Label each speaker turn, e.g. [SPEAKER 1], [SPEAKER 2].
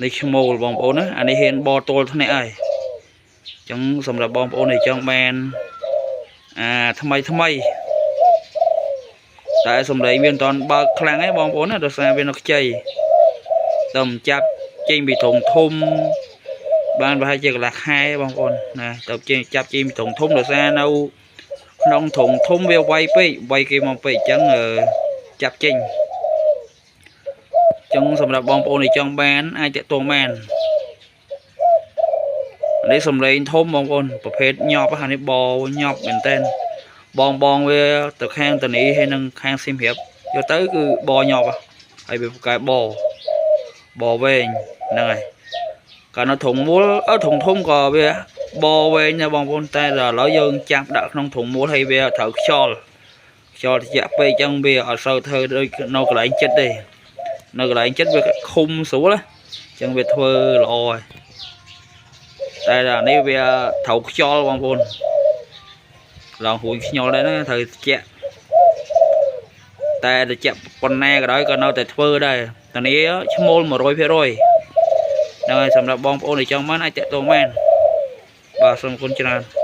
[SPEAKER 1] នេះឈ្មោលបងប្អូនណាអានេះហ៊ានបទល់ធ្នាក់ហើយអញ្ចឹងសម្រាប់បងប្អូនដែលចង់បានអាថ្មីថ្មីតែសំឡេងវាមិនតាន់បើកខ្លាំងទេបងប្អូនណាដោយសារវានៅខ្ចីតែមិនចាប់ចេញពីធុងធំបានប្រហែលជាកន្លះខែបងប្អូនណាទៅចេញចាប់ចេញពីធុងធំដោយសារនៅក្នុងធុងធំវាវៃពេកវៃគេមកពេកអញ្ចឹងចាប់ចេញចឹងសម្រាប់បងប្អូនដែលចង់បានអាចតាក់ទងបាននេះសំឡេងធំបងប្អូនប្រភេទញាប់អានេះបញាប់មែនតើបងបងវាទៅខាងតានីហើយនឹងខាងសៀមរាបយកទៅគឺបញាប់ហើយវាប្រកែបបវែងហ្នឹងហើយកាលនៅធុងមូលអឺធុងធំក៏វាបវែងដែរបងប្អូនតែឥឡូវយើងចាប់ដាក់ក្នុងធុងមូលហើយវាត្រូវខ្យល់ខ្យល់ត្រជាក់ពេកអញ្ចឹងវាអត់សូវធ្វើដូចនៅកន្លែងចិត្តទេនៅកន្លែងចិត្តវាឃុំស្រួលអញ្ចឹងវាធ្វើល្អហើយតែអានេះវាត្រូវខ្យល់បងប្អូនឡងរួញខ្យល់ដែរណាត្រូវត្រជាក់តែត្រជាក់ប៉ុណ្ណាក៏ដោយក៏នៅតែធ្វើដែរតានេះឈ្មោល100%ហ្នឹងហើយសម្រាប់បងប្អូនដែលចង់បានអាចតាក់ទងបានបាទសូមអរគុណច្រើន។